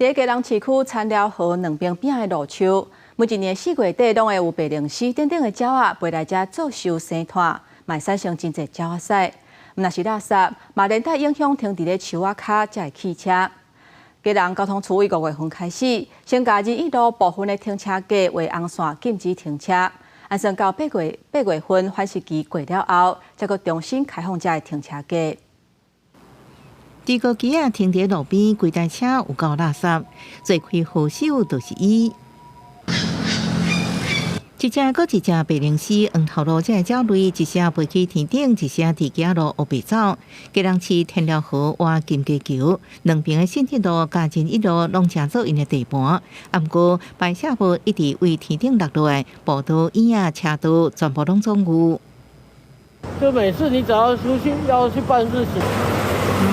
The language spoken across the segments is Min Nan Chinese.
佇基隆市區田寮河兩邊邊的路樹，每一年4月底攏會有白鷺鷥等等的鳥仔飛來遮做岫生炭，嘛會產生真濟鳥仔屎。毋但是垃圾，嘛連帶影響停佇咧樹仔跤才的汽車。基隆交通處為5月份開始，先共仁義路部分的停車格畫紅線禁止停車，按算到8月份緩釋期過了後，才閣重新開放遮的停車格。豬哥機仔停佇路邊，規台車有夠垃圾，罪魁禍首就是伊。一隻閣一隻白鷺鷥，黃頭鷺這个鳥類，一聲飛去天頂，一聲佇街路烏白走。基隆市田寮河倚金雞橋，兩邊的信德路、佮仁一路攏成做𪜶的地盤。啊，毋過排泄物一直對天頂落落來，步道、椅仔、車道全部攏總有。就每次你只要出去要去辦事情，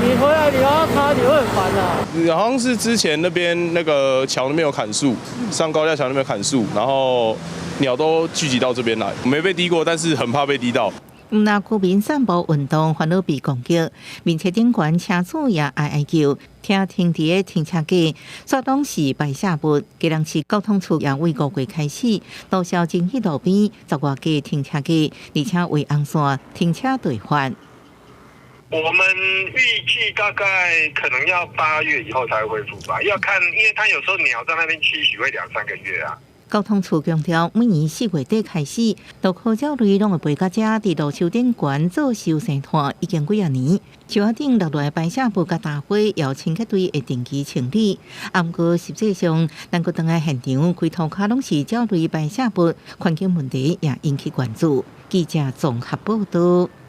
你回來你要擦，你會很煩啊。好像是之前那邊那個橋那邊有砍樹，上高架橋那邊砍樹，然後鳥都聚集到這邊來，沒被滴過，但是很怕被滴到。毋但居民散步運動煩惱被攻擊，面冊頂懸車主也哀哀叫，聽停佇的停車格，煞攏是排泄物。基隆市交通處也為5月開始，杜消仁義路邊十外個停車格，而且畫紅線停車對罰。我們預計大概可能要8月以後才會恢復吧，要看，因為它有時候鳥在那邊棲息會兩三個月啊。交通處強調，每年4月底開始，鷺科鳥類攏會飛到遮，佇路樹頂懸做岫生炭，已經幾仔年。樹仔頂落來排泄物佮大火，由清潔隊會定期清理。啊，毋過實際上，咱閣轉來現場，規塗跤攏是鳥類排泄物，環境問題也引起關注。記者綜合報道。